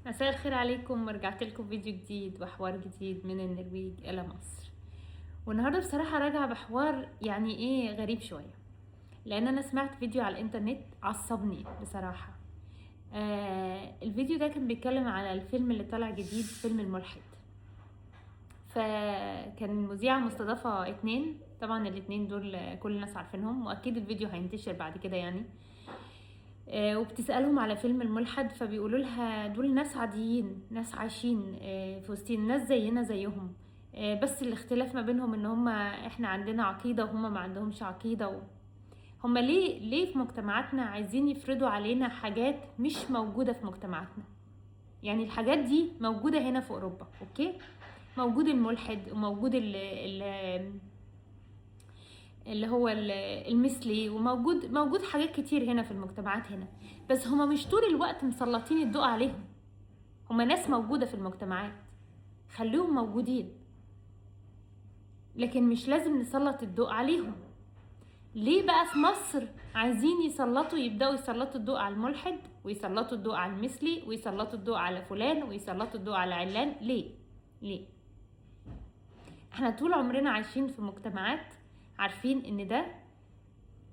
مساء الخير عليكم، ورجعت لكم فيديو جديد وحوار جديد من النرويج الى مصر. والنهارده بصراحة راجعه بحوار يعني ايه غريب شويه، لان انا سمعت فيديو على الانترنت عصبني بصراحة. الفيديو ده كان بيتكلم على الفيلم اللي طالع جديد، فيلم الملحد. فكان المذيعة مستضافة اتنين، طبعا الاتنين دول كل الناس عارفينهم، واكيد الفيديو هينتشر بعد كده يعني. وبتسألهم على فيلم الملحد، فبيقولوا لها دول ناس عاديين، ناس عايشين في وسطين، ناس زينا زيهم، بس الاختلاف ما بينهم ان هما احنا عندنا عقيدة وهما ما عندهمش عقيدة. هما ليه في مجتمعاتنا عايزين يفرضوا علينا حاجات مش موجودة في مجتمعاتنا؟ يعني الحاجات دي موجودة هنا في أوروبا، okay، موجود الملحد وموجود اللي هو المثلي، وموجود حاجات كتير هنا في المجتمعات هنا، بس هما مش طول الوقت مسلطين الضوء عليهم. هما ناس موجودة في المجتمعات، خليهم موجودين، لكن مش لازم نسلط الضوء عليهم. ليه بقى في مصر عايزين يبدأوا يسلطوا الضوء على الملحد، ويسلطوا الضوء على المثلي، ويسلطوا الضوء على فلان، ويسلطوا الضوء على علان؟ ليه؟ ليه؟ احنا طول عمرنا عايشين في مجتمعات عارفين ان ده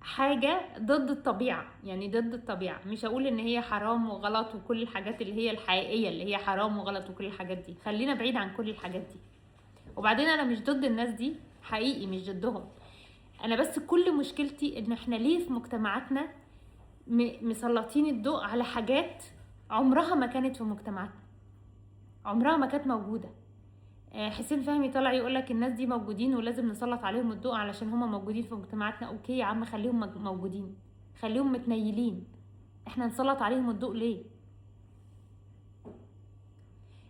حاجة ضد الطبيعة، يعني ضد الطبيعة. مش هقول ان هي حرام وغلط وكل الحاجات اللي هي الحقيقية اللي هي حرام وغلط وكل الحاجات دي، خلينا بعيد عن كل الحاجات دي. وبعدين انا مش ضد الناس دي حقيقي، مش ضدهم، انا بس كل مشكلتي ان احنا ليه في مجتمعاتنا مسلطين الضوء على حاجات عمرها ما كانت في مجتمعاتنا، عمرها ما كانت موجودة. حسين فهمي طلع يقولك الناس دي موجودين ولازم نسلط عليهم الضوء علشان هما موجودين في مجتمعاتنا. okay يا عم، خليهم موجودين، خليهم متنيلين، احنا نسلط عليهم الضوء ليه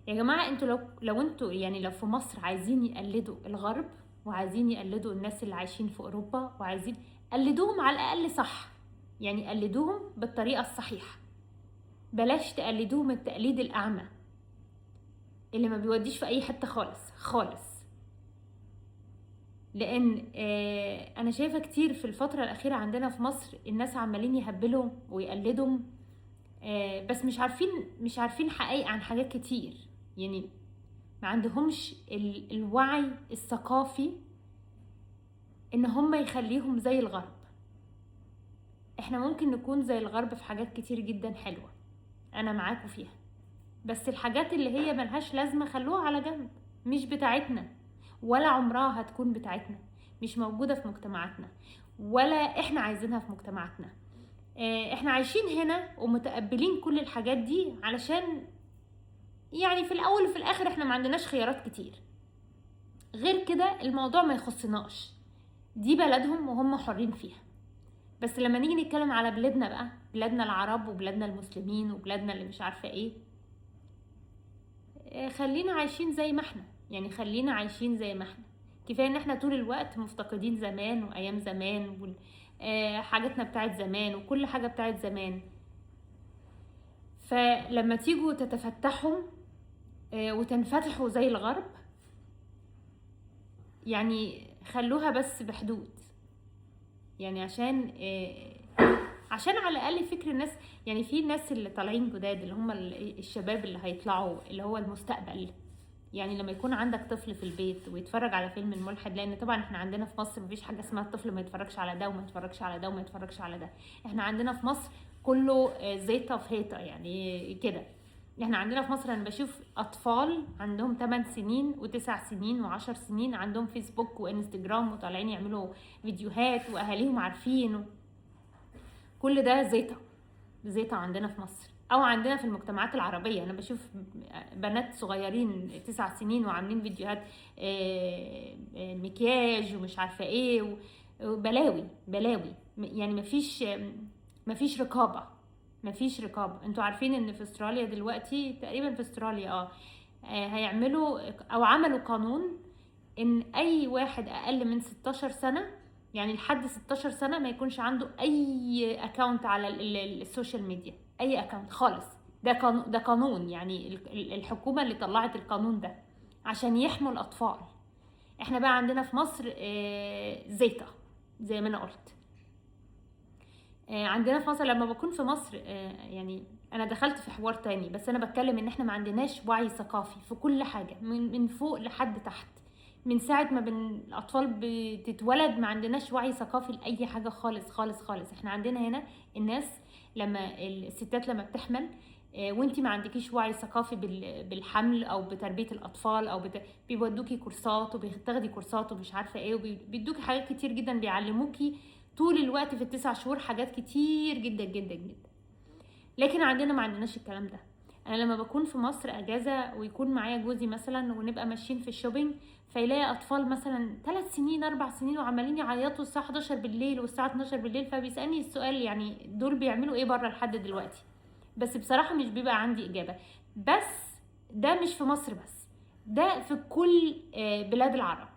يا جماعة؟ انتوا لو انتوا يعني لو في مصر عايزين يقلدوا الغرب وعايزين يقلدوا الناس اللي عايشين في اوروبا، وعايزين قلدوهم على الاقل صح، يعني قلدوهم بالطريقة الصحيحة، بلاش تقلدوهم التقليد الاعمى اللي ما بيوديش في اي حتة خالص خالص. لان انا شايفة كتير في الفترة الاخيرة عندنا في مصر الناس عمالين يهبلوا ويقلدوا، بس مش عارفين حقائق عن حاجات كتير، يعني ما عندهمش الوعي الثقافي ان هم يخليهم زي الغرب. احنا ممكن نكون زي الغرب في حاجات كتير جدا حلوة، انا معاكم فيها، بس الحاجات اللي هي ملهاش لازمة خلوها على جنب، مش بتاعتنا ولا عمرها هتكون بتاعتنا، مش موجودة في مجتمعاتنا ولا احنا عايزينها في مجتمعاتنا. احنا عايشين هنا ومتقبلين كل الحاجات دي علشان يعني في الاول وفي الاخر احنا ما عندناش خيارات كتير غير كده، الموضوع ما يخصناش، دي بلدهم وهم حرين فيها. بس لما نيجي نتكلم على بلادنا بقى، بلادنا العرب وبلادنا المسلمين وبلادنا اللي مش عارفة ايه، خلينا عايشين زي ما احنا، يعني خلينا عايشين زي ما احنا. كفاية ان احنا طول الوقت مفتقدين زمان وايام زمان وحاجاتنا بتاعت زمان وكل حاجة بتاعت زمان. فلما تيجوا تتفتحوا وتنفتحوا زي الغرب، يعني خلوها بس بحدود، يعني عشان على الاقل فكر الناس. يعني في ناس اللي طالعين جداد اللي هم الشباب اللي هيطلعوا اللي هو المستقبل، يعني لما يكون عندك طفل في البيت ويتفرج على فيلم الملحد، لان طبعا احنا عندنا في مصر مفيش حاجة اسمها الطفل ما يتفرجش على ده وما يتفرجش على ده وما يتفرجش على ده، احنا عندنا في مصر كله زيطه في هيطه يعني كده. احنا عندنا في مصر انا بشوف اطفال عندهم 8 سنين و9 سنين و10 سنين عندهم فيسبوك وانستجرام وطالعين يعملوا فيديوهات واهاليهم عارفين، كل ده زيطه زيطه عندنا في مصر او عندنا في المجتمعات العربية. انا بشوف بنات صغيرين 9 سنين وعاملين فيديوهات مكياج ومش عارفه ايه وبلاوي بلاوي، يعني مفيش رقابه، مفيش رقابه. انتوا عارفين ان في استراليا دلوقتي تقريبا، في استراليا هيعملوا او عملوا قانون ان اي واحد اقل من 16 سنة، يعني لحد 16 سنة ما يكونش عنده اي account على ال social media، اي account خالص. ده قانون، يعني الحكومة اللي طلعت القانون ده عشان يحموا الاطفال. احنا بقى عندنا في مصر زيطه زي ما انا قلت. عندنا في مصر لما بكون في مصر يعني انا دخلت في حوار تاني، بس انا بتكلم ان احنا ما عندناش وعي ثقافي في كل حاجة، من فوق لحد تحت، من ساعة ما الاطفال بتتولد ما عندناش وعي ثقافي لاي حاجة خالص خالص خالص. احنا عندنا هنا الناس لما الستات لما بتحمل، وانتي ما عندكيش وعي ثقافي بالحمل او بتربيه الاطفال او بيودوكي كورسات وبتاخدي كورسات ومش عارفه ايه، وبيدوكي حاجات كتير جدا، بيعلموكي طول الوقت في ال9 شهور حاجات كتير جدا جدا جدا. لكن عندنا ما عندناش الكلام ده. انا لما بكون في مصر اجازه ويكون معايا جوزي مثلا ونبقى ماشيين في ال shopping، فيلاقي اطفال مثلا 3 سنين 4 سنين وعمالين يعيطوا الساعة 11 بالليل والساعة 12 بالليل، فبيسالني السؤال يعني دول بيعملوا ايه بره لحد دلوقتي؟ بس بصراحة مش بيبقى عندي اجابه. بس ده مش في مصر بس، ده في كل بلاد العرب،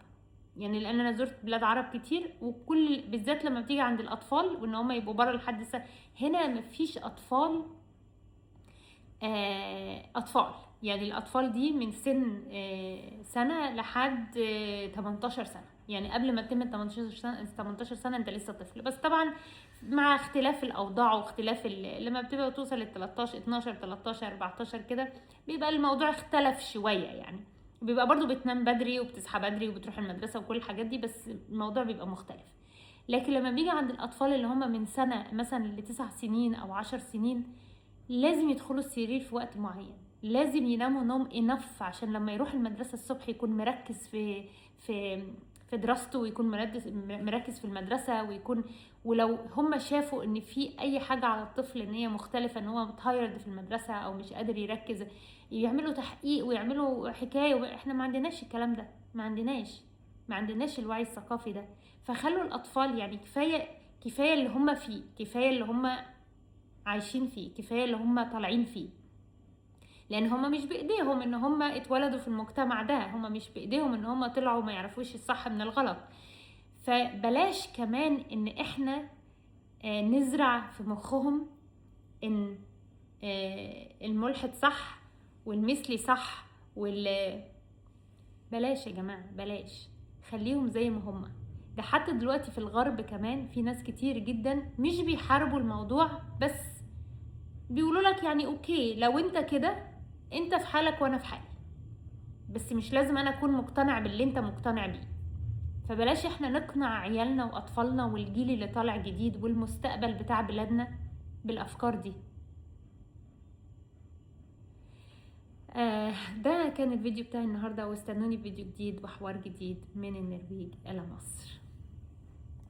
يعني لان انا زرت بلاد عرب كتير، وكل بالذات لما بتيجي عند الاطفال وان هم يبقوا بره لحد الساعة. هنا مفيش اطفال، اطفال يعني الاطفال دي من سن سنة لحد 18 سنة، يعني قبل ما تتم 18 سنة انت لسه طفل. بس طبعا مع اختلاف الاوضاع واختلاف لما بتبقى توصل ل 13 12 13 14 كده بيبقى الموضوع اختلف شوية، يعني بيبقى برضو بتنام بدري وبتصحى بدري وبتروح المدرسة وكل الحاجات دي، بس الموضوع بيبقى مختلف. لكن لما بيجي عند الاطفال اللي هم من سنة مثلا ل9 سنين او 10 سنين لازم يدخلوا السرير في وقت معين، لازم يناموا نوم enough عشان لما يروح المدرسة الصبح يكون مركز في في في دراسته، ويكون مركز في المدرسة، ويكون ولو هم شافوا ان في اي حاجة على الطفل ان هي مختلفة، ان هو tired في المدرسة او مش قادر يركز، يعملوا تحقيق ويعملوا حكاية. احنا ما عندناش الكلام ده، ما عندناش الوعي الثقافي ده. فخلوا الاطفال يعني كفاية اللي هم فيه، كفاية اللي هم عايشين فيه، كفاية اللي هم طالعين فيه، لان هم مش بايديهم ان هم اتولدوا في المجتمع ده، هم مش بايديهم ان هم طلعوا ما يعرفوش الصح من الغلط. فبلاش كمان ان احنا نزرع في مخهم ان الملحد صح والمثلي صح بلاش يا جماعة، بلاش، خليهم زي ما هم. ده حتى دلوقتي في الغرب كمان في ناس كتير جدا مش بيحاربوا الموضوع، بس بيقولوا لك يعني okay لو انت كده انت في حالك وانا في حالي، بس مش لازم انا اكون مقتنع باللي انت مقتنع بيه. فبلاش احنا نقنع عيالنا واطفالنا والجيل اللي طالع جديد والمستقبل بتاع بلادنا بالافكار دي. ده كان الفيديو بتاعي النهارده، واستنوني فيديو جديد وحوار جديد من النرويج الى مصر.